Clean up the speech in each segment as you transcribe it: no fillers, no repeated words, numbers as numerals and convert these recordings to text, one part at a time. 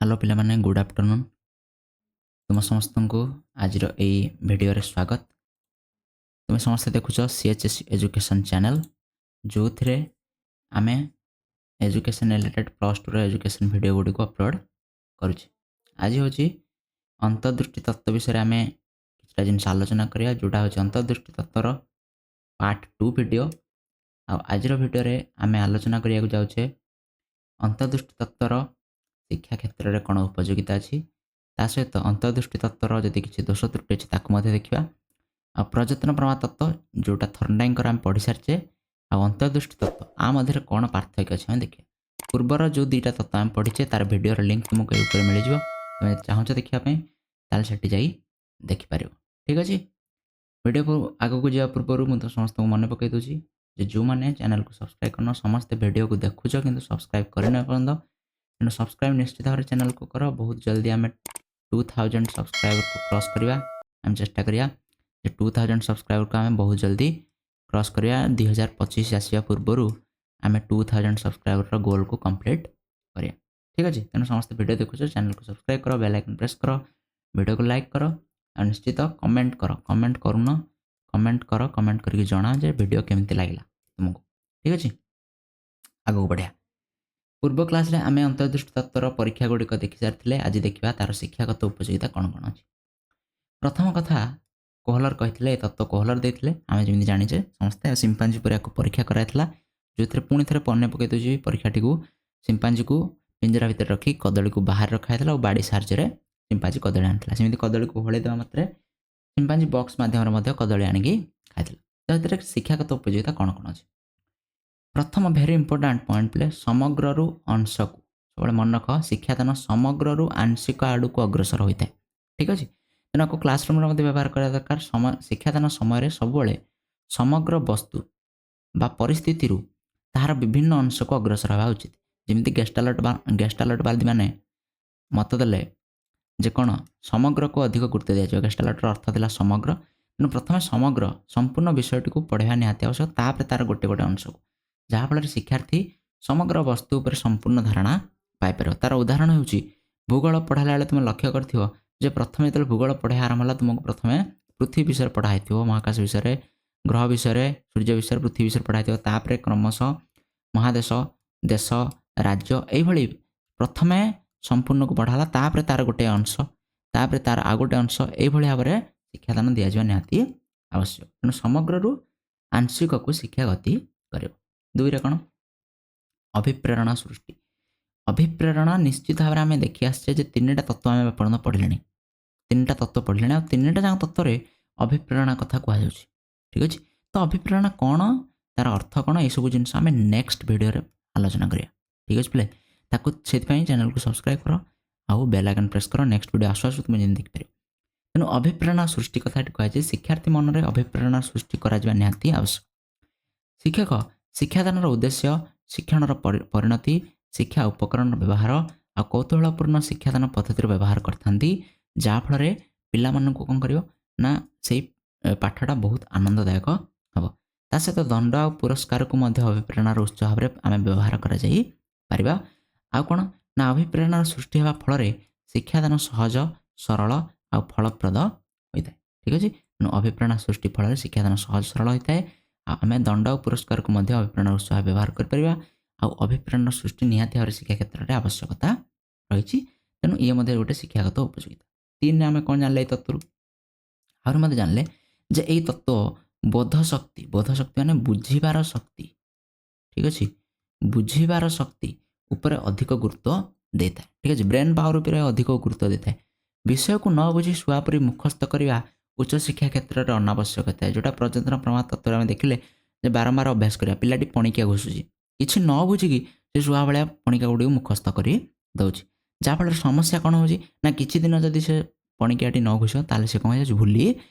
Hello ପିଲାମାନେ, good afternoon. ତୁମ ସମସ୍ତଙ୍କୁ ଆଜିର ଏଇ ଭିଡ଼ିଓରେ ସ୍ୱାଗତ। ତୁମେ ସମସ୍ତେ ଦେଖୁଛ CHS education channel, ଯେଉଁଥିରେ ଆମେ ଏଜୁକେସନ୍ ରିଲେଟେଡ଼୍ +2ର ଏଜୁକେସନ୍ ଭିଡ଼ିଓ ଗୁଡ଼ିକୁ ଅପଲୋଡ଼ କରୁଛେ। ଆଜି ହେଉଛି ଅନ୍ତର୍ଦୃଷ୍ଟି ତତ୍ତ୍ୱ ବିଷୟରେ ଆମେ କିଛିଟା ଜିନିଷ ଆଲୋଚନା କରିବା, ଯେଉଁଟା ହେଉଛି ଅନ୍ତର୍ଦୃଷ୍ଟି ତତ୍ତ୍ୱର ପାର୍ଟ 2 ଭିଡ଼ିଓ। ଆଉ ଆଜିର ଭିଡ଼ିଓରେ ଆମେ ଆଲୋଚନା କରିବାକୁ ଯାଉଛେ ଅନ୍ତର୍ଦୃଷ୍ଟି ତତ୍ତ୍ୱର ଶିକ୍ଷା କ୍ଷେତ୍ରରେ କ'ଣ ଉପଯୋଗିତା ଅଛି, ତା ସହିତ ଅନ୍ତର୍ଦୃଷ୍ଟି ତତ୍ତ୍ୱର ଯଦି କିଛି ଦୋଷ ତ୍ରୁଟି ଅଛି, ତାକୁ ମଧ୍ୟ ଦେଖିବା। ଆଉ ପ୍ରଯତ୍ନ ପ୍ରମା ତତ୍ତ୍ୱ, ଯେଉଁଟା ଥର୍ଣ୍ଡାଇଙ୍କର ଆମେ ପଢ଼ି ସାରିଛେ, ଆଉ ଅନ୍ତର୍ଦୃଷ୍ଟି ତତ୍ତ୍ୱ ଆ ମଧ୍ୟରେ କ'ଣ ପାର୍ଥକ୍ୟ ଅଛି, ଆମେ ଦେଖିବା। ପୂର୍ବର ଯେଉଁ ଦୁଇଟା ତତ୍ତ୍ୱ ଆମେ ପଢ଼ିଛେ, ତାର ଭିଡ଼ିଓର ଲିଙ୍କ୍ ତୁମକୁ ଏ ଉପରେ ମିଳିଯିବ। ତୁମେ ଯଦି ଚାହୁଁଛ ଦେଖିବା ପାଇଁ, ତାହେଲେ ସେଠି ଯାଇ ଦେଖିପାରିବ। ଠିକ୍ ଅଛି। ଭିଡ଼ିଓକୁ ଆଗକୁ ଯିବା ପୂର୍ବରୁ ମୁଁ ତ ସମସ୍ତଙ୍କୁ ମନେ ପକାଇ ଦେଉଛି ଯେ ଯେଉଁମାନେ ଚ୍ୟାନେଲକୁ ସବସ୍କ୍ରାଇବ୍ କରିନ, ସମସ୍ତେ ଭିଡ଼ିଓକୁ ଦେଖୁଛ କିନ୍ତୁ ସବସ୍କ୍ରାଇବ୍ କରିନ ଏପର୍ଯ୍ୟନ୍ତ, ତେଣୁ ସବସ୍କ୍ରାଇବ୍ ନିଶ୍ଚିତ ଭାବରେ ଚ୍ୟାନେଲକୁ କର। ବହୁତ ଜଲ୍ଦି ଆମେ 2000 ସବସ୍କ୍ରାଇବରକୁ କ୍ରସ୍ କରିବା। ଆମେ ଚେଷ୍ଟା କରିବା ଯେ 2000 ସବସ୍କ୍ରାଇବରକୁ ଆମେ ବହୁତ ଜଲ୍ଦି କ୍ରସ୍ କରିବା। 2025 ଆସିବା ପୂର୍ବରୁ ଆମେ 2000 ସବସ୍କ୍ରାଇବରର ଗୋଲ୍କୁ କମ୍ପ୍ଲିଟ୍ କରିବା। ଠିକ୍ ଅଛି। ତେଣୁ ସମସ୍ତେ ଭିଡ଼ିଓ ଦେଖୁଛ, ଚ୍ୟାନେଲକୁ ସବସ୍କ୍ରାଇବ୍ କର, ବେଲ୍ ଆଇକନ୍ ପ୍ରେସ୍ କର, ଭିଡ଼ିଓକୁ ଲାଇକ୍ କର ଆଉ ନିଶ୍ଚିତ କମେଣ୍ଟ କର। କମେଣ୍ଟ କରୁନ, କମେଣ୍ଟ କର। କମେଣ୍ଟ କରିକି ଜଣାଅ ଯେ ଭିଡ଼ିଓ କେମିତି ଲାଗିଲା ତୁମକୁ। ଠିକ୍ ଅଛି, ଆଗକୁ ବଢ଼ିଆ। ପୂର୍ବ କ୍ଲାସ୍ରେ ଆମେ ଅନ୍ତର୍ଦୃଷ୍ଟି ତତ୍ତ୍ୱର ପରୀକ୍ଷା ଗୁଡ଼ିକ ଦେଖି ସାରିଥିଲେ। ଆଜି ଦେଖିବା ତାର ଶିକ୍ଷାଗତ ଉପଯୋଗିତା କ'ଣ କ'ଣ ଅଛି। ପ୍ରଥମ କଥା, କୋହଲର କହିଥିଲେ, ଏ ତତ୍ତ୍ୱ କୋହଲର ଦେଇଥିଲେ, ଆମେ ଯେମିତି ଜାଣିଛେ ସମସ୍ତେ। ଆଉ ସିମ୍ପାଞ୍ଜି ଉପରେ ୟାକୁ ପରୀକ୍ଷା କରାଯାଇଥିଲା, ଯେଉଁଥିରେ ପୁଣି ଥରେ ମନେ ପକାଇ ଦେଉଛି ପରୀକ୍ଷାଟିକୁ, ସିମ୍ପାଞ୍ଜିକୁ ପିଞ୍ଜରା ଭିତରେ ରଖି କଦଳୀକୁ ବାହାରେ ରଖାଯାଇଥିଲା ଆଉ ବାଡ଼ି ସାହାଯ୍ୟରେ ସିମ୍ପାଞ୍ଜି କଦଳୀ ଆଣିଥିଲା। ସେମିତି କଦଳୀକୁ ଓହଳେଇ ଦେବା ମାତ୍ରେ ସିମ୍ପାଞ୍ଜି ବକ୍ସ ମାଧ୍ୟମରେ ମଧ୍ୟ କଦଳୀ ଆଣିକି ଖାଇଥିଲା। ତ ଏଥିରେ ଶିକ୍ଷାଗତ ଉପଯୋଗିତା କ'ଣ କ'ଣ ଅଛି? ପ୍ରଥମ ଭେରି ଇମ୍ପୋର୍ଟାଣ୍ଟ ପଏଣ୍ଟ ପିଲେ, ସମଗ୍ରରୁ ଅଂଶକୁ। ସବୁବେଳେ ମନେ ରଖ, ଶିକ୍ଷାଦାନ ସମଗ୍ରରୁ ଆଂଶିକ ଆଡ଼କୁ ଅଗ୍ରସର ହୋଇଥାଏ। ଠିକ୍ ଅଛି। ତେଣୁ ଆକୁ କ୍ଲାସରୁମ୍ରେ ମଧ୍ୟ ବ୍ୟବହାର କରିବା ଦରକାର। ଶିକ୍ଷାଦାନ ସମୟରେ ସବୁବେଳେ ସମଗ୍ର ବସ୍ତୁ ବା ପରିସ୍ଥିତିରୁ ତାହାର ବିଭିନ୍ନ ଅଂଶକୁ ଅଗ୍ରସର ହେବା ଉଚିତ। ଯେମିତି ଗେଷ୍ଟାଲଟବାଦୀମାନେ ମତ ଦେଲେ ଯେ କ'ଣ, ସମଗ୍ରକୁ ଅଧିକ ଗୁରୁତ୍ୱ ଦିଆଯିବ। ଗେଷ୍ଟାଲଟର ଅର୍ଥ ଥିଲା ସମଗ୍ର। ତେଣୁ ପ୍ରଥମେ ସମଗ୍ର ସମ୍ପୂର୍ଣ୍ଣ ବିଷୟଟିକୁ ପଢ଼ାଇବା ନିହାତି ଆବଶ୍ୟକ, ତାପରେ ତାର ଗୋଟେ ଗୋଟେ ଅଂଶକୁ, ଯାହାଫଳରେ ଶିକ୍ଷାର୍ଥୀ ସମଗ୍ର ବସ୍ତୁ ଉପରେ ସମ୍ପୂର୍ଣ୍ଣ ଧାରଣା ପାଇପାରିବ। ତାର ଉଦାହରଣ ହେଉଛି, ଭୂଗୋଳ ପଢ଼ାଇଲା ବେଳେ ତୁମେ ଲକ୍ଷ୍ୟ କରିଥିବ ଯେ ପ୍ରଥମେ ଯେତେବେଳେ ଭୂଗୋଳ ପଢ଼ାଇବା ଆରମ୍ଭ ହେଲା, ତୁମକୁ ପ୍ରଥମେ ପୃଥିବୀ ବିଷୟରେ ପଢ଼ା ହେଇଥିବ, ମହାକାଶ ବିଷୟରେ, ଗ୍ରହ ବିଷୟରେ, ସୂର୍ଯ୍ୟ ବିଷୟରେ, ପୃଥିବୀ ବିଷୟରେ ପଢ଼ା ହେଇଥିବ। ତାପରେ କ୍ରମଶଃ ମହାଦେଶ, ଦେଶ, ରାଜ୍ୟ, ଏଇଭଳି ପ୍ରଥମେ ସମ୍ପୂର୍ଣ୍ଣକୁ ପଢ଼ା ହେଲା, ତାପରେ ତାର ଗୋଟେ ଅଂଶ, ତାପରେ ତାର ଆଉ ଗୋଟେ ଅଂଶ, ଏଇଭଳି ଭାବରେ ଶିକ୍ଷାଦାନ ଦିଆଯିବା ନିହାତି ଆବଶ୍ୟକ। ତେଣୁ ସମଗ୍ରରୁ ଆଂଶିକକୁ ଶିକ୍ଷା ଗତି କରିବ। ଦୁଇରେ କ'ଣ? ଅଭିପ୍ରେରଣା ସୃଷ୍ଟି। ଅଭିପ୍ରେରଣା ନିଶ୍ଚିତ ଭାବରେ ଆମେ ଦେଖି ଆସିଛେ ଯେ ତିନିଟା ତତ୍ତ୍ୱ ଆମେ ଏପର୍ଯ୍ୟନ୍ତ ପଢ଼ିଲେଣି, ତିନିଟା ତତ୍ତ୍ୱ ପଢ଼ିଲେଣି ଆଉ ତିନିଟା ଯାକ ତତ୍ତ୍ୱରେ ଅଭିପ୍ରେରଣା କଥା କୁହାଯାଉଛି। ଠିକ୍ ଅଛି। ତ ଅଭିପ୍ରେରଣା କ'ଣ, ତାର ଅର୍ଥ କ'ଣ, ଏସବୁ ଜିନିଷ ଆମେ ନେକ୍ସଟ ଭିଡ଼ିଓରେ ଆଲୋଚନା କରିବା। ଠିକ୍ ଅଛି ପିଲେ, ତାକୁ ସେଥିପାଇଁ ଚ୍ୟାନେଲକୁ ସବସ୍କ୍ରାଇବ୍ କର ଆଉ ବେଲ୍ ଆଇକନ୍ ପ୍ରେସ୍ କର, ନେକ୍ସଟ ଭିଡ଼ିଓ ଆସୁ ଆସୁ ତୁମେ ଯେମିତି ଦେଖିପାରିବ। ତେଣୁ ଅଭିପ୍ରେରଣା ସୃଷ୍ଟି କଥା ଏଠି କୁହାଯାଇଛି। ଶିକ୍ଷାର୍ଥୀ ମନରେ ଅଭିପ୍ରେରଣା ସୃଷ୍ଟି କରାଯିବା ନିହାତି ଆବଶ୍ୟକ। ଶିକ୍ଷକ ଶିକ୍ଷାଦାନର ଉଦ୍ଦେଶ୍ୟ, ଶିକ୍ଷଣର ପରିଣତି, ଶିକ୍ଷା ଉପକରଣର ବ୍ୟବହାର ଆଉ କୌତୂହଳପୂର୍ଣ୍ଣ ଶିକ୍ଷାଦାନ ପଦ୍ଧତିର ବ୍ୟବହାର କରିଥାନ୍ତି, ଯାହାଫଳରେ ପିଲାମାନଙ୍କୁ କ'ଣ କରିବ ନା ସେଇ ପାଠଟା ବହୁତ ଆନନ୍ଦଦାୟକ ହେବ। ତା ସହିତ ଦଣ୍ଡ ଆଉ ପୁରସ୍କାରକୁ ମଧ୍ୟ ଅଭିପ୍ରେରଣାର ଉତ୍ସ ଭାବରେ ଆମେ ବ୍ୟବହାର କରାଯାଇ ପାରିବା। ଆଉ କ'ଣ ନା ଅଭିପ୍ରେରଣାର ସୃଷ୍ଟି ହେବା ଫଳରେ ଶିକ୍ଷାଦାନ ସହଜ, ସରଳ ଆଉ ଫଳପ୍ରଦ ହୋଇଥାଏ। ଠିକ୍ ଅଛି। ତେଣୁ ଅଭିପ୍ରେରଣା ସୃଷ୍ଟି ଫଳରେ ଶିକ୍ଷାଦାନ ସହଜ ସରଳ ହୋଇଥାଏ ଆଉ ଆମେ ଦଣ୍ଡ ଆଉ ପୁରସ୍କାରକୁ ମଧ୍ୟ ଅଭିପ୍ରେରଣାର ଉତ୍ସ ଭାବେ ବ୍ୟବହାର କରିପାରିବା। ଆଉ ଅଭିପ୍ରେରଣା ସୃଷ୍ଟି ନିହାତି ଭାବରେ ଶିକ୍ଷା କ୍ଷେତ୍ରରେ ଆବଶ୍ୟକତା ରହିଛି। ତେଣୁ ଇଏ ମଧ୍ୟ ଗୋଟେ ଶିକ୍ଷାଗତ ଉପଯୋଗିତା। ତିନିରେ ଆମେ କ'ଣ ଜାଣିଲେ ଏଇ ତତ୍ତ୍ୱରୁ? ଆହୁରି ମଧ୍ୟ ଜାଣିଲେ ଯେ ଏଇ ତତ୍ତ୍ୱ ବୋଧ ଶକ୍ତି, ବୋଧ ଶକ୍ତି ମାନେ ବୁଝିବାର ଶକ୍ତି, ଠିକ୍ ଅଛି, ବୁଝିବାର ଶକ୍ତି ଉପରେ ଅଧିକ ଗୁରୁତ୍ୱ ଦେଇଥାଏ। ଠିକ୍ ଅଛି। ବ୍ରେନ୍ ପାୱାର ଉପରେ ଅଧିକ ଗୁରୁତ୍ୱ ଦେଇଥାଏ। ବିଷୟକୁ ନ ବୁଝି ଶୁଆ ପରି ମୁଖସ୍ଥ କରିବା ଉଚ୍ଚଶିକ୍ଷା କ୍ଷେତ୍ରରେ ଅନାବଶ୍ୟକ ଥାଏ। ଯେଉଁଟା ପ୍ରଯତ୍ନ ପ୍ରମା ତତ୍ତ୍ୱରେ ଆମେ ଦେଖିଲେ ଯେ ବାରମ୍ବାର ଅଭ୍ୟାସ କରିବା। ପିଲାଟି ପଣିକିଆ ଘୋଷୁଛି, କିଛି ନ ବୁଝିକି ସେ ଶୁଆ ଭଳିଆ ପଣିକିଆ ଗୁଡ଼ିକୁ ମୁଖସ୍ଥ କରି ଦେଉଛି। ଯାହାଫଳରେ ସମସ୍ୟା କ'ଣ ହେଉଛି ନା କିଛି ଦିନ ଯଦି ସେ ପଣିକିଆଟି ନ ଘୋଷିବ, ତାହେଲେ ସେ କ'ଣ ହେଇଯାଉଛି? ଭୁଲି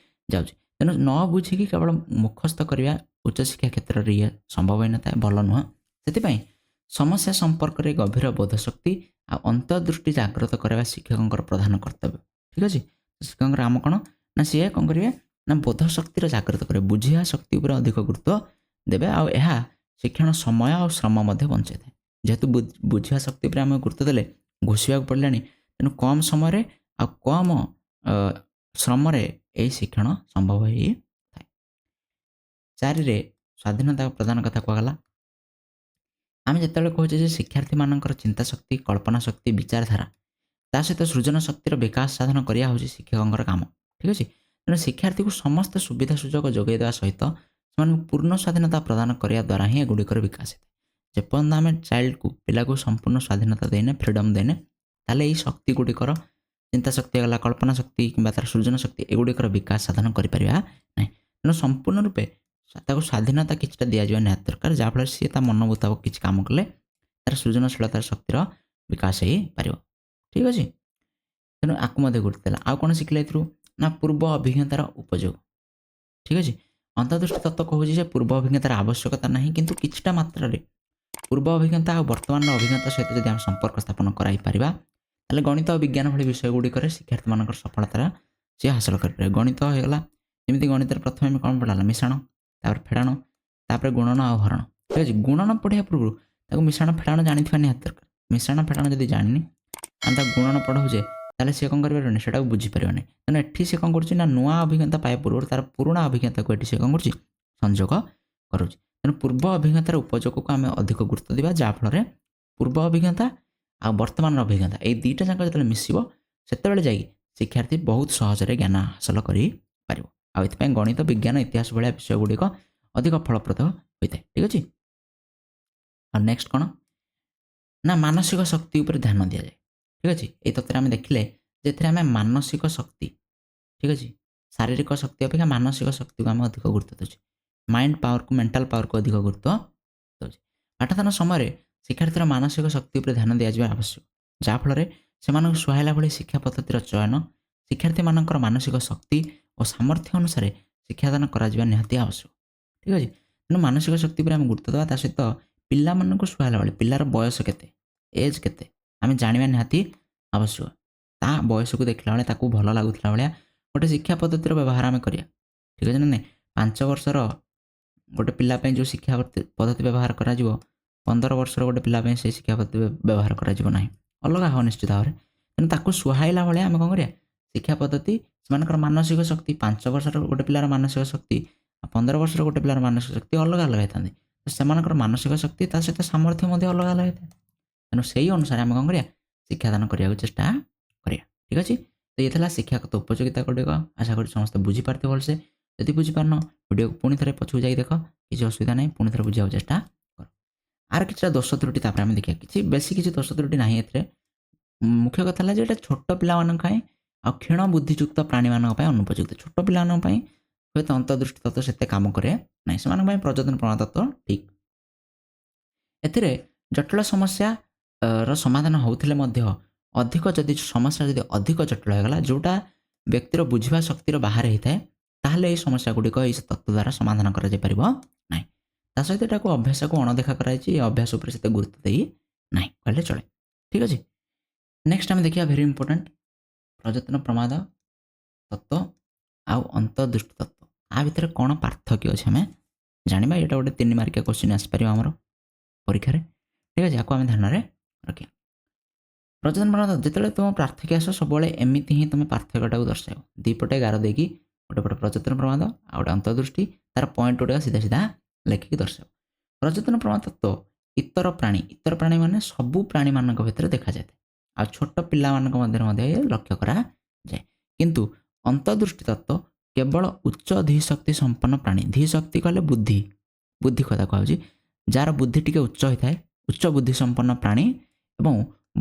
ଯାଉଛି। ତେଣୁ ନ ବୁଝିକି କେବଳ ମୁଖସ୍ଥ କରିବା ଉଚ୍ଚଶିକ୍ଷା କ୍ଷେତ୍ରରେ ଇଏ ସମ୍ଭବ ହୋଇନଥାଏ, ଭଲ ନୁହଁ। ସେଥିପାଇଁ ସମସ୍ୟା ସମ୍ପର୍କରେ ଗଭୀର ବୋଧ ଶକ୍ତି ଆଉ ଅନ୍ତର୍ଦୃଷ୍ଟି ଜାଗ୍ରତ କରିବା ଶିକ୍ଷକଙ୍କର ପ୍ରଧାନ କର୍ତ୍ତବ୍ୟ। ଠିକ୍ ଅଛି। ଶିକ୍ଷକଙ୍କର କାମ କ'ଣ ନା ସିଏ କ'ଣ କରିବେ ନା ବୋଧ ଶକ୍ତିର ଜାଗ୍ରତ କରିବେ, ବୁଝିବା ଶକ୍ତି ଉପରେ ଅଧିକ ଗୁରୁତ୍ୱ ଦେବେ। ଆଉ ଏହା ଶିକ୍ଷଣ ସମୟ ଆଉ ଶ୍ରମ ମଧ୍ୟ ବଞ୍ଚାଇଥାଏ। ଯେହେତୁ ବୁଝିବା ଶକ୍ତି ଉପରେ ଆମେ ଗୁରୁତ୍ୱ ଦେଲେ, ଘୋଷିବାକୁ ପଡ଼ିଲାଣି, ତେଣୁ କମ୍ ସମୟରେ ଆଉ କମ୍ ଶ୍ରମରେ ଏହି ଶିକ୍ଷଣ ସମ୍ଭବ ହେଇଥାଏ। ଚାରିରେ ସ୍ୱାଧୀନତା ପ୍ରଦାନ କଥା କୁହାଗଲା। ଆମେ ଯେତେବେଳେ କହୁଛେ ଯେ ଶିକ୍ଷାର୍ଥୀମାନଙ୍କର ଚିନ୍ତା ଶକ୍ତି, କଳ୍ପନା ଶକ୍ତି, ବିଚାରଧାରା, ତା ସହିତ ସୃଜନ ଶକ୍ତିର ବିକାଶ ସାଧନ କରିବା ହେଉଛି ଶିକ୍ଷକଙ୍କର କାମ। ଠିକ୍ ଅଛି? ତେଣୁ ଶିକ୍ଷାର୍ଥୀକୁ ସମସ୍ତ ସୁବିଧା ସୁଯୋଗ ଯୋଗାଇ ଦେବା ସହିତ ସେମାନଙ୍କୁ ପୂର୍ଣ୍ଣ ସ୍ୱାଧୀନତା ପ୍ରଦାନ କରିବା ଦ୍ୱାରା ହିଁ ଏଗୁଡ଼ିକର ବିକାଶ ହେଇଥାଏ। ଯେପର୍ଯ୍ୟନ୍ତ ଆମେ ଚାଇଲ୍ଡକୁ, ପିଲାକୁ ସମ୍ପୂର୍ଣ୍ଣ ସ୍ୱାଧୀନତା ଦେଇନେ, ଫ୍ରିଡ଼ମ୍ ଦେଇନେ, ତାହେଲେ ଏଇ ଶକ୍ତି ଗୁଡ଼ିକର, ଚିନ୍ତା ଶକ୍ତି ହେଇଗଲା, କଳ୍ପନା ଶକ୍ତି କିମ୍ବା ତାର ସୃଜନ ଶକ୍ତି, ଏଗୁଡ଼ିକର ବିକାଶ ସାଧନ କରିପାରିବା ନାହିଁ। ତେଣୁ ସମ୍ପୂର୍ଣ୍ଣ ରୂପେ ତାକୁ ସ୍ୱାଧୀନତା କିଛିଟା ଦିଆଯିବା ନିହାତି ଦରକାର, ଯାହାଫଳରେ ସିଏ ତା ମନ ମୁତାବକ କିଛି କାମ କଲେ ତାର ସୃଜନଶୀଳତାର ଶକ୍ତିର ବିକାଶ ହେଇପାରିବ। ଠିକ୍ ଅଛି? ତେଣୁ ଆକୁ ମଧ୍ୟ ଗୁରୁତ୍ୱ ଦେଲା। ଆଉ କ'ଣ ଶିଖିଲେ ଏଥିରୁ ନା ପୂର୍ବ ଅଭିଜ୍ଞତାର ଉପଯୋଗ। ଠିକ୍ ଅଛି? ଅନ୍ତର୍ଦୃଷ୍ଟି ତତ୍ତ୍ୱ କହୁଛି ଯେ ପୂର୍ବ ଅଭିଜ୍ଞତାର ଆବଶ୍ୟକତା ନାହିଁ, କିନ୍ତୁ କିଛିଟା ମାତ୍ରାରେ ପୂର୍ବ ଅଭିଜ୍ଞତା ଆଉ ବର୍ତ୍ତମାନର ଅଭିଜ୍ଞତା ସହିତ ଯଦି ଆମେ ସମ୍ପର୍କ ସ୍ଥାପନ କରାଇପାରିବା, ତାହେଲେ ଗଣିତ ଆଉ ବିଜ୍ଞାନ ଭଳି ବିଷୟ ଗୁଡ଼ିକରେ ଶିକ୍ଷାର୍ଥୀମାନଙ୍କର ସଫଳତା ସିଏ ହାସଲ କରିପାରିବେ। ଗଣିତ ହେଇଗଲା, ଯେମିତି ଗଣିତରେ ପ୍ରଥମେ ଆମେ କ'ଣ ପଢ଼ା ହେଲା? ମିଶାଣ, ତାପରେ ଫେଡ଼ାଣ, ତାପରେ ଗୁଣନ ଆଉ ହରଣ। ଠିକ୍ ଅଛି? ଗୁଣନ ପଢ଼ିବା ପୂର୍ବରୁ ତାକୁ ମିଶାଣ ଫେଡ଼ାଣ ଜାଣିଥିବା ନିହାତି ଦରକାର। ମିଶାଣ ଫେଡ଼ାଣ ଯଦି ଜାଣିନି, ଆମେ ତାକୁ ଗୁଣନ ପଢ଼ାଉଛେ, ତାହେଲେ ସିଏ କ'ଣ କରିପାରିବନି? ସେଇଟାକୁ ବୁଝିପାରିବନି। ତେଣୁ ଏଠି ସେ କ'ଣ କରୁଛି ନା ନୂଆ ଅଭିଜ୍ଞତା ପାଇବା ପୂର୍ବରୁ ତାର ପୁରୁଣା ଅଭିଜ୍ଞତାକୁ ଏଠି ସେ କ'ଣ କରୁଛି? ସଂଯୋଗ କରୁଛି। ତେଣୁ ପୂର୍ବ ଅଭିଜ୍ଞତାର ଉପଯୋଗକୁ ଆମେ ଅଧିକ ଗୁରୁତ୍ୱ ଦେବା, ଯାହାଫଳରେ ପୂର୍ବ ଅଭିଜ୍ଞତା ଆଉ ବର୍ତ୍ତମାନର ଅଭିଜ୍ଞତା ଏଇ ଦୁଇଟା ଯାକ ଯେତେବେଳେ ମିଶିବ, ସେତେବେଳେ ଯାଇକି ଶିକ୍ଷାର୍ଥୀ ବହୁତ ସହଜରେ ଜ୍ଞାନ ହାସଲ କରିପାରିବ। ଆଉ ଏଥିପାଇଁ ଗଣିତ, ବିଜ୍ଞାନ, ଇତିହାସ ଭଳିଆ ବିଷୟ ଗୁଡ଼ିକ ଅଧିକ ଫଳପ୍ରଦ ହୋଇଥାଏ। ଠିକ୍ ଅଛି? ଆଉ ନେକ୍ସଟ କ'ଣ ନା ମାନସିକ ଶକ୍ତି ଉପରେ ଧ୍ୟାନ ଦିଆଯାଏ। ଠିକ୍ ଅଛି? ଏଇ ତତ୍ତ୍ୱରେ ଆମେ ଦେଖିଲେ ଯେଥିରେ ଆମେ ମାନସିକ ଶକ୍ତି, ଠିକ୍ ଅଛି, ଶାରୀରିକ ଶକ୍ତି ଅପେକ୍ଷା ମାନସିକ ଶକ୍ତିକୁ ଆମେ ଅଧିକ ଗୁରୁତ୍ୱ ଦେଉଛେ। ମାଇଣ୍ଡ ପାୱାରକୁ, ମେଣ୍ଟାଲ ପାୱାରକୁ ଅଧିକ ଗୁରୁତ୍ୱ ଦେଉଛେ। ପାଠଦାନ ସମୟରେ ଶିକ୍ଷାର୍ଥୀର ମାନସିକ ଶକ୍ତି ଉପରେ ଧ୍ୟାନ ଦିଆଯିବା ଆବଶ୍ୟକ, ଯାହାଫଳରେ ସେମାନଙ୍କୁ ସୁହାଇଲା ଭଳି ଶିକ୍ଷା ପଦ୍ଧତିର ଚୟନ, ଶିକ୍ଷାର୍ଥୀମାନଙ୍କର ମାନସିକ ଶକ୍ତି ଓ ସାମର୍ଥ୍ୟ ଅନୁସାରେ ଶିକ୍ଷାଦାନ କରାଯିବା ନିହାତି ଆବଶ୍ୟକ। ଠିକ୍ ଅଛି? ତେଣୁ ମାନସିକ ଶକ୍ତି ଉପରେ ଆମେ ଗୁରୁତ୍ୱ ଦେବା। ତା ସହିତ ପିଲାମାନଙ୍କୁ ସୁହାଇଲା ଭଳି, ପିଲାର ବୟସ କେତେ, ଏଜ୍ କେତେ, ଆମେ ଜାଣିବା ନିହାତି ଆବଶ୍ୟକ। ତା ବୟସକୁ ଦେଖିଲା ବେଳେ ତାକୁ ଭଲ ଲାଗୁଥିଲା ଭଳିଆ ଗୋଟେ ଶିକ୍ଷା ପଦ୍ଧତିର ବ୍ୟବହାର ଆମେ କରିବା। ଠିକ୍ ଅଛି ନା ନାଇଁ? 5 ବର୍ଷର ଗୋଟେ ପିଲା ପାଇଁ ଯେଉଁ ଶିକ୍ଷା ପଦ୍ଧତି ବ୍ୟବହାର କରାଯିବ, 15 ବର୍ଷର ଗୋଟେ ପିଲା ପାଇଁ ସେଇ ଶିକ୍ଷା ପଦ୍ଧତି ବ୍ୟବହାର କରାଯିବ ନାହିଁ, ଅଲଗା ହେବ ନିଶ୍ଚିତ ଭାବରେ। ତେଣୁ ତାକୁ ସୁହାଇଲା ଭଳିଆ ଆମେ କ'ଣ କରିବା? ଶିକ୍ଷା ପଦ୍ଧତି, ସେମାନଙ୍କର ମାନସିକ ଶକ୍ତି, 5 ବର୍ଷର ଗୋଟେ ପିଲାର ମାନସିକ ଶକ୍ତି ଆଉ 15 ବର୍ଷର ଗୋଟେ ପିଲାର ମାନସିକ ଶକ୍ତି ଅଲଗା ଅଲଗା ହେଇଥାନ୍ତି। ତ ସେମାନଙ୍କର ମାନସିକ ଶକ୍ତି, ତା ସହିତ ସାମର୍ଥ୍ୟ ମଧ୍ୟ ଅଲଗା ଅଲଗା ହେଇଥାଏ। ତେଣୁ ସେଇ ଅନୁସାରେ ଆମେ କ'ଣ କରିବା? ଶିକ୍ଷାଦାନ କରିବାକୁ ଚେଷ୍ଟା କରିବା। ଠିକ୍ ଅଛି? ତ ଇଏ ଥିଲା ଶିକ୍ଷାଗତ ଉପଯୋଗିତା ଗୁଡ଼ିକ। ଆଶା କରୁଛି ସମସ୍ତେ ବୁଝିପାରିଥିବେ ଭଲସେ। ଯଦି ବୁଝିପାରୁନ, ଭିଡ଼ିଓକୁ ପୁଣି ଥରେ ପଛକୁ ଯାଇ ଦେଖ, କିଛି ଅସୁବିଧା ନାହିଁ। ପୁଣି ଥରେ ବୁଝିବାକୁ ଚେଷ୍ଟା କର। ଆର କିଛିଟା ଦୋଷ ତ୍ରୁଟି ତାପରେ ଆମେ ଦେଖିବା। କିଛି ବେଶୀ କିଛି ଦୋଷ ତ୍ରୁଟି ନାହିଁ ଏଥିରେ। ମୁଖ୍ୟ କଥା ହେଲା ଯେ ଏଇଟା ଛୋଟ ପିଲାମାନଙ୍କ ପାଇଁ ଆଉ କ୍ଷୀଣ ବୁଦ୍ଧିଯୁକ୍ତ ପ୍ରାଣୀମାନଙ୍କ ପାଇଁ ଅନୁପଯୁକ୍ତ। ଛୋଟ ପିଲାମାନଙ୍କ ପାଇଁ ହୁଏତ ଅନ୍ତର୍ଦୃଷ୍ଟି ତତ୍ତ୍ୱ ସେତେ କାମ କରେ ନାହିଁ, ସେମାନଙ୍କ ପାଇଁ ପ୍ରଯତ୍ନ ପ୍ରମାଦ ତତ୍ତ୍ୱ ଠିକ୍। ଏଥିରେ ଜଟିଳ ସମସ୍ୟା ର ସମାଧାନ ହେଉଥିଲେ ମଧ୍ୟ ଅଧିକ ଯଦି ସମସ୍ୟା ଯଦି ଅଧିକ ଜଟିଳ ହେଇଗଲା, ଯେଉଁଟା ବ୍ୟକ୍ତିର ବୁଝିବା ଶକ୍ତିର ବାହାରେ ହେଇଥାଏ, ତାହେଲେ ଏହି ସମସ୍ୟା ଗୁଡ଼ିକ ଏହି ତତ୍ତ୍ୱ ଦ୍ୱାରା ସମାଧାନ କରାଯାଇପାରିବ ନାହିଁ। ତା ସହିତ ଏଟାକୁ ଅଭ୍ୟାସକୁ ଅଣଦେଖା କରାଯାଇଛି। ଏ ଅଭ୍ୟାସ ଉପରେ ସେତେ ଗୁରୁତ୍ୱ ଦେଇ ନାହିଁ କହିଲେ ଚଳେ। ଠିକ୍ ଅଛି? ନେକ୍ସଟ ଆମେ ଦେଖିବା ଭେରି ଇମ୍ପୋର୍ଟାଣ୍ଟ, ପ୍ରଯତ୍ନ ପ୍ରମାଦ ତତ୍ତ୍ୱ ଆଉ ଅନ୍ତର୍ଦୃଷ୍ଟି ତତ୍ତ୍ୱ। ଆ ଭିତରେ କ'ଣ ପାର୍ଥକ୍ୟ ଅଛି ଆମେ ଜାଣିବା। ଏଇଟା ଗୋଟେ 3 ମାର୍କିଆ କୋଶ୍ଚିନ୍ ଆସିପାରିବ ଆମର ପରୀକ୍ଷାରେ। ଠିକ୍ ଅଛି? ଆକୁ ଆମେ ଧ୍ୟାନରେ ରଖିବା। ପ୍ରଯତ୍ନ ପ୍ରମାଦ, ଯେତେବେଳେ ତୁମ ପାର୍ଥକ୍ୟ ଆସିବ, ସବୁବେଳେ ଏମିତି ହିଁ ତୁମେ ପାର୍ଥକ୍ୟଟାକୁ ଦର୍ଶାଇବ। ଦୁଇ ପଟେ ଗାର ଦେଇକି, ଗୋଟେ ପଟେ ପ୍ରଯତ୍ନ ପ୍ରମାଦ ଆଉ ଗୋଟେ ଅନ୍ତର୍ଦୃଷ୍ଟି, ତାର ପଏଣ୍ଟ ଗୁଡ଼ାକ ସିଧା ସିଧା ଲେଖିକି ଦର୍ଶାଇବ। ପ୍ରଯତ୍ନ ପ୍ରମାଦ ତତ୍ତ୍ୱ ଇତର ପ୍ରାଣୀ, ଇତର ପ୍ରାଣୀ ମାନେ ସବୁ ପ୍ରାଣୀମାନଙ୍କ ଭିତରେ ଦେଖାଯାଇଥାଏ ଆଉ ଛୋଟ ପିଲାମାନଙ୍କ ମଧ୍ୟରେ ମଧ୍ୟ ଏ ଲକ୍ଷ୍ୟ କରାଯାଏ। କିନ୍ତୁ ଅନ୍ତର୍ଦୃଷ୍ଟି ତତ୍ତ୍ୱ କେବଳ ଉଚ୍ଚ ଧୀଶକ୍ତି ସମ୍ପନ୍ନ ପ୍ରାଣୀ, ଧୀଶକ୍ତି କହିଲେ ବୁଦ୍ଧି, ବୁଦ୍ଧି କଥା କୁହାଯାଉଛି, ଯାହାର ବୁଦ୍ଧି ଟିକେ ଉଚ୍ଚ ହୋଇଥାଏ, ଉଚ୍ଚ ବୁଦ୍ଧି ସମ୍ପନ୍ନ ପ୍ରାଣୀ ଏବଂ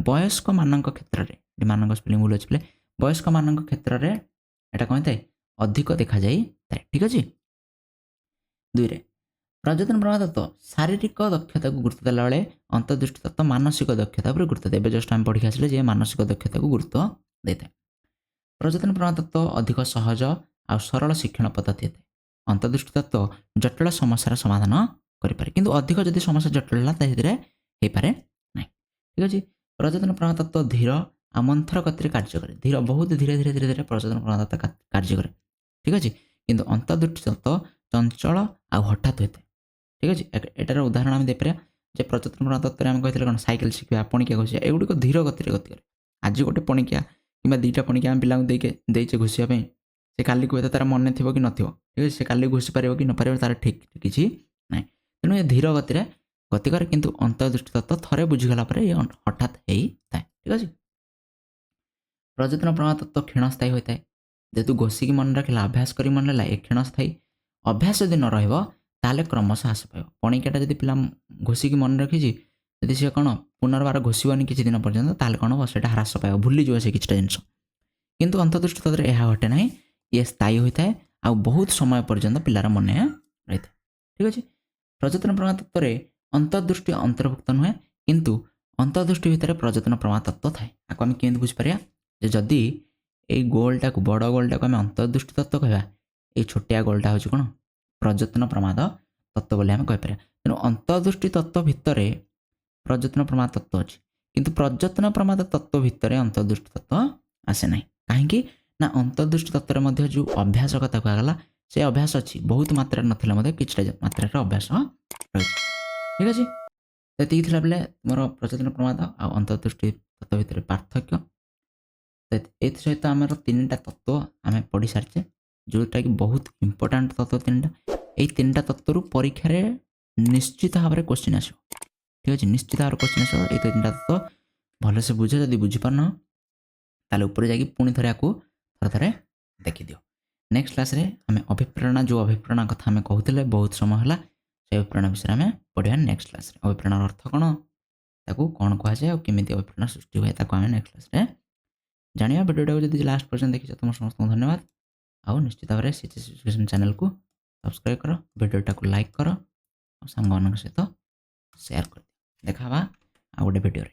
ବୟସ୍କମାନଙ୍କ କ୍ଷେତ୍ରରେ, ଏଠି ମାନଙ୍କ ସ୍ପେଲିଂ ଭୁଲ ଅଛି ପିଲେ, ବୟସ୍କମାନଙ୍କ କ୍ଷେତ୍ରରେ ଏଇଟା କ'ଣ ହେଇଥାଏ? ଅଧିକ ଦେଖାଯାଇଥାଏ। ଠିକ୍ ଅଛି? ଦୁଇରେ ପ୍ରଯତ୍ନ ପ୍ରମାଦ ତତ୍ତ୍ୱ ଶାରୀରିକ ଦକ୍ଷତାକୁ ଗୁରୁତ୍ୱ ଦେଲାବେଳେ ଅନ୍ତର୍ଦୃଷ୍ଟି ତତ୍ତ୍ୱ ମାନସିକ ଦକ୍ଷତା ଉପରେ ଗୁରୁତ୍ୱ ଦେବେ। ଜଷ୍ଟ ଆମେ ପଢ଼ିକି ଆସିଲେ ଯେ ମାନସିକ ଦକ୍ଷତାକୁ ଗୁରୁତ୍ୱ ଦେଇଥାଏ। ପ୍ରଯତ୍ନ ପ୍ରମାଦ ତତ୍ତ୍ୱ ଅଧିକ ସହଜ ଆଉ ସରଳ ଶିକ୍ଷଣ ପଦ୍ଧତି ହେଇଥାଏ। ଅନ୍ତର୍ଦୃଷ୍ଟି ତତ୍ତ୍ୱ ଜଟିଳ ସମସ୍ୟାର ସମାଧାନ କରିପାରେ, କିନ୍ତୁ ଅଧିକ ଯଦି ସମସ୍ୟା ଜଟିଳ ହେଲା, ତା ସେଥିରେ ହେଇପାରେ ନାହିଁ। ଠିକ୍ ଅଛି? ପ୍ରଯତ୍ନ ପ୍ରମାଦ ତତ୍ତ୍ୱ ଧୀର ଆଉ ମନ୍ଥର ଗତିରେ କାର୍ଯ୍ୟ କରେ। ଧୀର, ବହୁତ ଧୀରେ ଧୀରେ ଧୀରେ ଧୀରେ ପ୍ରଯତ୍ନ ପ୍ରମାଦ ତତ୍ତ୍ୱ କାର୍ଯ୍ୟ କରେ। ଠିକ୍ ଅଛି? କିନ୍ତୁ ଅନ୍ତର୍ଦୃଷ୍ଟି ତତ୍ତ୍ୱ ଚଞ୍ଚଳ ଆଉ ହଠାତ୍ ହୋଇଥାଏ। ଠିକ୍ ଅଛି? ଏଟାର ଉଦାହରଣ ଆମେ ଦେଇପାରିବା ଯେ ପ୍ରଯତ୍ନ ପ୍ରମାଦ ତତ୍ତ୍ୱରେ ଆମେ କହିଥିଲେ କ'ଣ? ସାଇକେଲ ଶିଖିବା, ପଣିକିଆ ଘୋଷିବା, ଏଗୁଡ଼ିକ ଧୀର ଗତିରେ ଗତି କରେ। ଆଜି ଗୋଟେ ପଣିକିଆ କିମ୍ବା 2ଟା ପଣିକିଆ ଆମେ ପିଲାଙ୍କୁ ଦେଇକି ଦେଇଛେ ଘୋଷିବା ପାଇଁ, ସେ କାଲିକୁ ହୁଏତ ତାର ମନେ ଥିବ କି ନଥିବ। ଠିକ୍ ଅଛି, ସେ କାଲି ଘୋଷି ପାରିବ କି ନପାରିବ ତାର ଠିକ୍ କିଛି ନାହିଁ। ତେଣୁ ଏ ଧୀର ଗତିରେ ଗତି କରେ, କିନ୍ତୁ ଅନ୍ତର୍ଦୃଷ୍ଟି ତତ୍ତ୍ୱ ଥରେ ବୁଝିଗଲା ପରେ ଇଏ ହଠାତ୍ ହେଇଥାଏ। ଠିକ୍ ଅଛି, ପ୍ରଯତ୍ନ ପ୍ରମାଦ ତତ୍ତ୍ୱ କ୍ଷୀଣସ୍ଥାୟୀ ହୋଇଥାଏ। ଯେହେତୁ ଘୋଷିକି ମନେ ରଖିଲା, ଅଭ୍ୟାସ କରି ମନେ ରହିଲା, ଏ କ୍ଷୀଣସ୍ଥାୟୀ। ଅଭ୍ୟାସ ଯଦି ନ ରହିବ ତାହେଲେ କ୍ରମଶଃ ହ୍ରାସ ପାଇବ। ପଣିକିଆଟା ଯଦି ପିଲା ଘୋଷିକି ମନେ ରଖିଛି, ଯଦି ସେ କ'ଣ ପୁନର୍ବାର ଘୋଷିବନି କିଛି ଦିନ ପର୍ଯ୍ୟନ୍ତ, ତାହେଲେ କ'ଣ ହେବ? ସେଇଟା ହ୍ରାସ ପାଇବ, ଭୁଲିଯିବ ସେ କିଛିଟା ଜିନିଷ। କିନ୍ତୁ ଅନ୍ତର୍ଦୃଷ୍ଟି ତତ୍ତ୍ୱରେ ଏହା ଘଟେ ନାହିଁ। ଇଏ ସ୍ଥାୟୀ ହୋଇଥାଏ ଆଉ ବହୁତ ସମୟ ପର୍ଯ୍ୟନ୍ତ ପିଲାର ମନେ ରହିଥାଏ। ଠିକ୍ ଅଛି, ପ୍ରଯତ୍ନ ପ୍ରମାଦ ତତ୍ତ୍ୱରେ ଅନ୍ତର୍ଦୃଷ୍ଟି ଅନ୍ତର୍ଭୁକ୍ତ ନୁହେଁ, କିନ୍ତୁ ଅନ୍ତର୍ଦୃଷ୍ଟି ଭିତରେ ପ୍ରଯତ୍ନ ପ୍ରମାଦ ତତ୍ତ୍ୱ ଥାଏ। ଆକୁ ଆମେ କେମିତି ବୁଝିପାରିବା ଯେ ଯଦି ଏଇ ଗୋଲଟାକୁ, ବଡ଼ ଗୋଲଟାକୁ ଆମେ ଅନ୍ତର୍ଦୃଷ୍ଟି ତତ୍ତ୍ୱ କହିବା, ଏଇ ଛୋଟିଆ ଗୋଲଟା ହେଉଛି କ'ଣ? ପ୍ରଯତ୍ନ ପ୍ରମାଦ ତତ୍ତ୍ୱ ବୋଲି ଆମେ କହିପାରିବା। ତେଣୁ ଅନ୍ତର୍ଦୃଷ୍ଟି ତତ୍ତ୍ୱ ଭିତରେ ପ୍ରଯତ୍ନ ପ୍ରମାଦ ତତ୍ତ୍ୱ ଅଛି, କିନ୍ତୁ ପ୍ରଯତ୍ନ ପ୍ରମାଦ ତତ୍ତ୍ୱ ଭିତରେ ଅନ୍ତର୍ଦୃଷ୍ଟି ତତ୍ତ୍ୱ ଆସେ ନାହିଁ। କାହିଁକି ନା ଅନ୍ତର୍ଦୃଷ୍ଟି ତତ୍ତ୍ୱରେ ମଧ୍ୟ ଯେଉଁ ଅଭ୍ୟାସ କଥା କୁହାଗଲା, ସେ ଅଭ୍ୟାସ ଅଛି, ବହୁତ ମାତ୍ରାରେ ନଥିଲେ ମଧ୍ୟ କିଛିଟା ମାତ୍ରାରେ ଅଭ୍ୟାସ ରହିଛି। ଠିକ୍ ଅଛି, ଏତିକି ଥିଲା ବେଳେ ମୋର ପ୍ରଯତ୍ନ ପ୍ରମାଦ ଆଉ ଅନ୍ତର୍ଦୃଷ୍ଟି ତତ୍ତ୍ୱ ଭିତରେ ପାର୍ଥକ୍ୟ। ଏଥି ସହିତ ଆମର 3ଟା ତତ୍ତ୍ୱ ଆମେ ପଢ଼ି ସାରିଛେ, ଯେଉଁଟାକି ବହୁତ ଇମ୍ପୋର୍ଟାଣ୍ଟ ତତ୍ତ୍ୱ 3ଟା। ଏଇ 3ଟା ତତ୍ତ୍ୱରୁ ପରୀକ୍ଷାରେ ନିଶ୍ଚିତ ଭାବରେ କୋଶ୍ଚିନ୍ ଆସିବ। ଠିକ୍ ଅଛି, ନିଶ୍ଚିତ ଭାବରେ କୋଶ୍ଚିନ୍ ଆସିବ। ଏଇ 3ଟା ତତ୍ତ୍ୱ ଭଲସେ ବୁଝ। ଯଦି ବୁଝିପାରୁନ ତାହେଲେ ଉପରେ ଯାଇକି ପୁଣି ଥରେ ଆକୁ ଥରେ ଥରେ ଦେଖିଦିଅ। ନେକ୍ସଟ କ୍ଲାସ୍ରେ ଆମେ ଅଭିପ୍ରେରଣା, ଯେଉଁ ଅଭିପ୍ରେରଣା କଥା ଆମେ କହୁଥିଲେ ବହୁତ ସମୟ ହେଲା, ସେ ଅଭିପ୍ରେରଣା ବିଷୟରେ ଆମେ ପଢ଼ିବା ନେକ୍ସଟ କ୍ଲାସ୍ରେ। ଅଭିପ୍ରେରଣାର ଅର୍ଥ କ'ଣ, ତାକୁ କ'ଣ କୁହାଯାଏ ଆଉ କେମିତି ଅଭିପ୍ରେରଣା ସୃଷ୍ଟି ହୁଏ, ତାକୁ ଆମେ ନେକ୍ସଟ କ୍ଲାସ୍ରେ ଜାଣିବା। ଭିଡ଼ିଓଟାକୁ ଯଦି ଲାଷ୍ଟ ପର୍ଯ୍ୟନ୍ତ ଦେଖିଛ, ତୁମ ସମସ୍ତଙ୍କୁ ଧନ୍ୟବାଦ। ଆଉ ନିଶ୍ଚିତ ଭାବରେ ସି ଏଚ୍ ଏଜୁକେସନ୍ ଚ୍ୟାନେଲକୁ ସବସ୍କ୍ରାଇବ୍ କର, ଭିଡ଼ିଓଟାକୁ ଲାଇକ୍ କର ଆଉ ସାଙ୍ଗମାନଙ୍କ ସହିତ ସେୟାର କରିଦିଅ। ଦେଖା ହେବା ଆଉ ଗୋଟେ ଭିଡ଼ିଓରେ।